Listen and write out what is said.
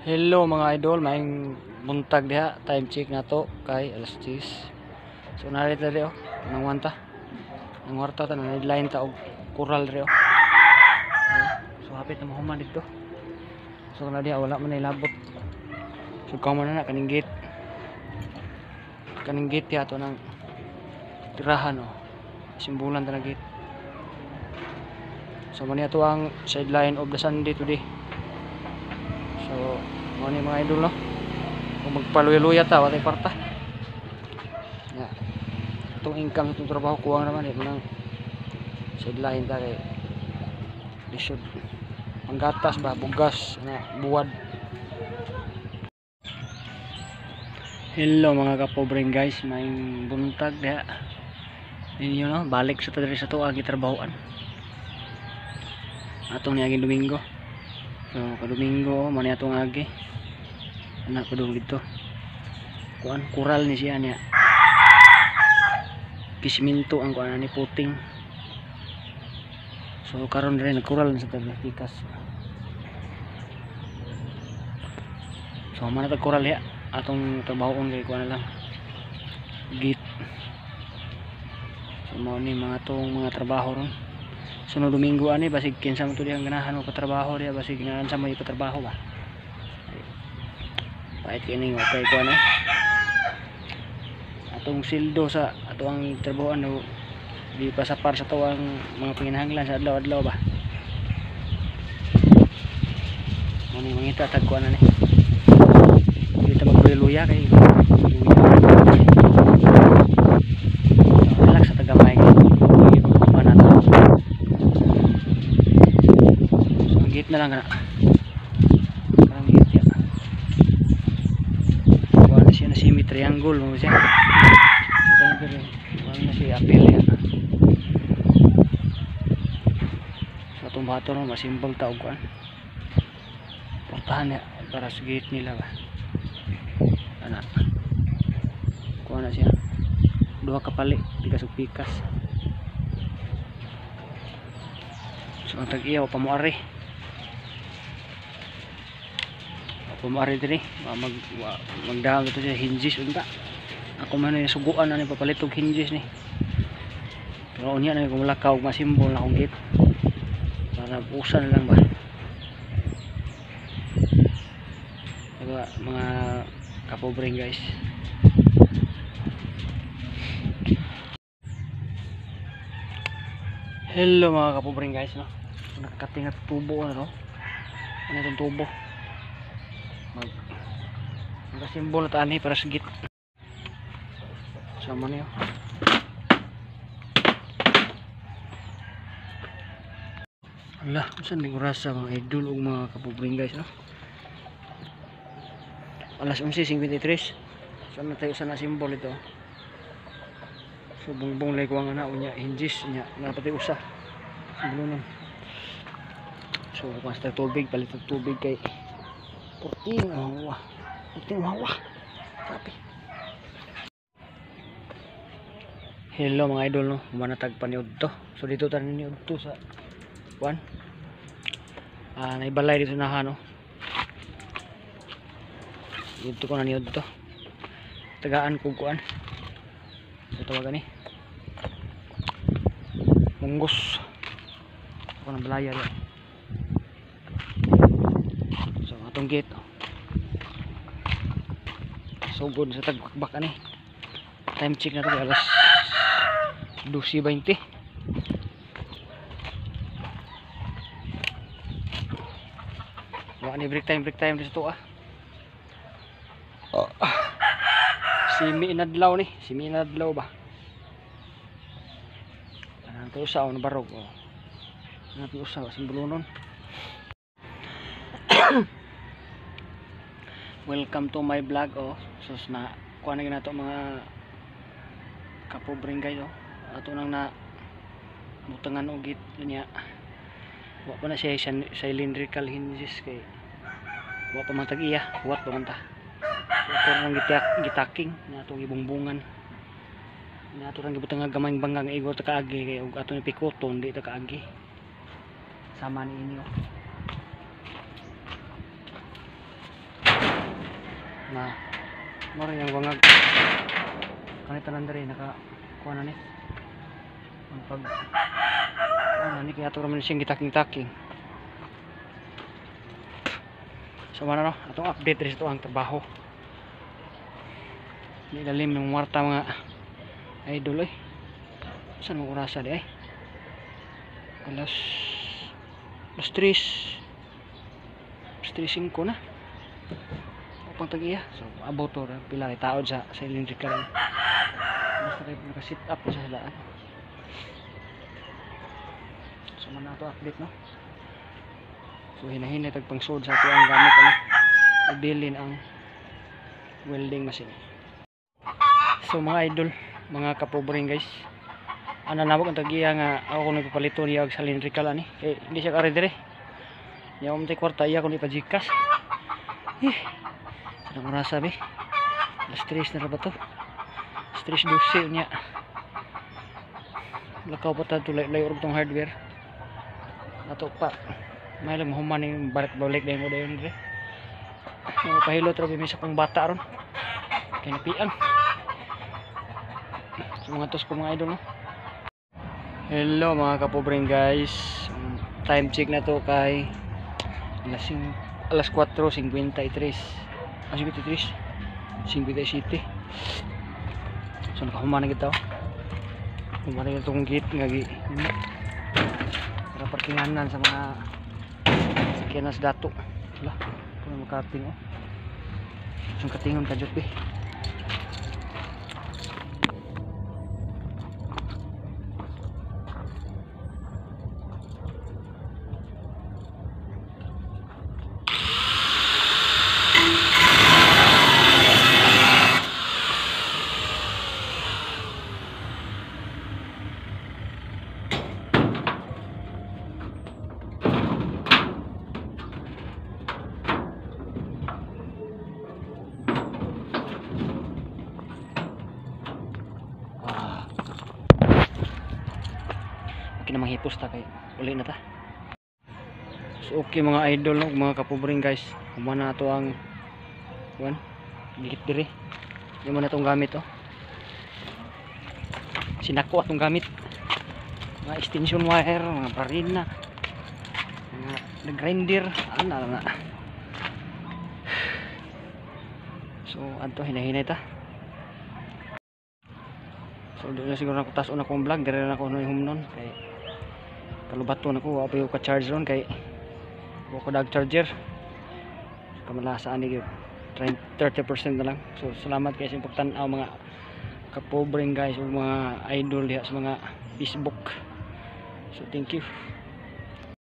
Hello mga idol, maayong buntag diha. Time check na to kay alas 10. So narito diri oh, nangwanta. Nangwarta ta na line ta og kural diri oh. So hapit na mahuman dito. So na diha wala man nilabot. So kamo na na kaning gate. Kaning gate diha to nang tirahan oh. Simbulan ta na gate. So man ato ang sideline of the Sunday today. So mo ni mga idol no. Kung magpaluya-luya ta, walay kwarta. Ya. Itong income sa itong trabaho kuwang naman eh manang sideline ta kay lisod. Panggatas ba, bugas na buwad. Hello mga kapobreng guys, maayong buntag diha. Ninyo no, balik sa ta diri sa tuang gitrabahoan. Atong niaging Domingo. So ka Domingo man atong agi. Anak ko dong dito. Kuan kural ni siya niya. Kisminto ang kuan ni puting. So karon rin nagkural na sa tabi pikas. So man na kural ya atong trabahoon kay kuan na lang. Gate. So mao ni mga tong mga trabaho ron. So no Domingo ani basig kinsa man to dihang ganahan mo patrabaho diha, basig ganahan sa may patrabaho ba. Pait kini okay ko ano. Atong sildo sa ato ang trabahoan no, di pa sapar sa tuang mga panginahanglan sa adlaw-adlaw ba. Mo ni mangita tag kuan ani. Dili ta magluya kay luya. Relax sa tagamay kay kuan na to. So ang gate na lang kana. Kanang gate ya. Kuan na siya na semi triangle mo siya. So kanang pero kuan na siya apel ya. So atong bato no masimbol ta og kuan. Portahan ya para sa gate nila ba. Ana. Kuan na siya. Duha ka pali, tigas ug pikas. So ang tag-iya wa pa moari. Wa pa moari diri, magdahag ito siya hinges unta. Ako man ni suguan ani papalit og hinges ni. Pero unya na kung mulakaw og masimbol na akong gate. Para busan na lang ba. Diba, mga kapobreng guys. Hello mga kapobreng guys no. Nakakatingat tubo na no. Ano itong tubo? Magkasimbol na taani para sa gate. Sama niyo. Ala, saan may orasa mga idol o mga kapobreng guys no? Alas 11:53. Saan na tayo sa na-simbol ito? So bungbong lay kuwang ana unya hinges nya napatay usa. Simbolonon. So kuwas tayo tubig, palit og tubig kay 14 oh, 14 hawa. Grabe. Hello mga idol no, manatag paniud to. So dito tayo niud to sa kuan. Naibalay dito na ha no. Dito ko na niud to. Tagaan ko kuan. So tawagan ni munggos. Ako ng balaya diyan. So atong gate. So good sa tagbakbak ani. Time check na to alas 12:20. Wa ni break time dito ah. Oh. Simi inadlaw ni, simi inadlaw ba. Anang to usa on barog oh. Anang to usa simbolonon. Welcome to my vlog oh. Sus na kuan na ginato mga kapobreng guys oh. Ato nang na butangan og gate niya. Wa pa na siya cylindrical hinges kay wa pa man tag-iya, huwat pa man ta. So ato nang gitaking na atong gibungbungan. Na ato nang gibutang nga gamayng bangga nga igo ta kaagi kay og ato ni pikoton di ta kaagi. Sama ni inyo. Na mao rin ang wangag kani tanan diri naka kuha na ni. Ang pag kuha na ni kaya ato raman siyang gitaking-taking. So man no, atong update diri sa atuang trabaho. Nilalim ng warta mga idol oy. Saan mo orasa di ay? Alas 3. 3:05 na. Upang tag-iya. So abot to pila kay taod sa cylindrical. Basta kay naka-sit up na sa silaan. So man na ato update no. So hinahinay tag pangsud sa ato ang gamit ano. Ibilin ang welding machine. So mga idol, mga kapobreng guys. Ana nawag ang tag-iya nga ako kuno ipapalito niya og cylindrical ani. Eh hindi siya kare dire. Nya umtay kwarta iya kun ipa-GCash. Eh. Sa orasa be? Alas 3 na ra ba to? Alas 3:12 nya. Lakaw pa ta tulay-lay og tong hardware. Ato pa. May lang mahuman ning balik-balik dayon ko dayon dire. Pahilot ra mi sa kong bata ron. Kay napiang. So mga tos ko mga idol no. Hello mga kapobreng guys. Time check na to kay alas 4:53. Ah, 53. 57. So nakahuman na kita. Human na itong gate nga gi. Para parkinganan sa mga sakyanan sa dato. Wala, kuno makating oh. So katingon ka jud be. Manghipos ta kay uli na ta. So okay mga idol no, mga kapobring guys, human na ato ang kuan gigit diri. Di man atong gamit oh. Sinako atong gamit. Mga extension wire, mga barina, mga grinder, ana na. So adto hinahinay ta. So di na siguro nako taas-on akong vlog, diri na ako no humnon kay kalubaton ako, wa pa yung ka-charge ron kay wa ko dag charger. Kamalasa ani gyud 30% na lang. So salamat kay sa pagtan-aw mga kapobreng guys ug mga idol diha sa mga Facebook. So thank you.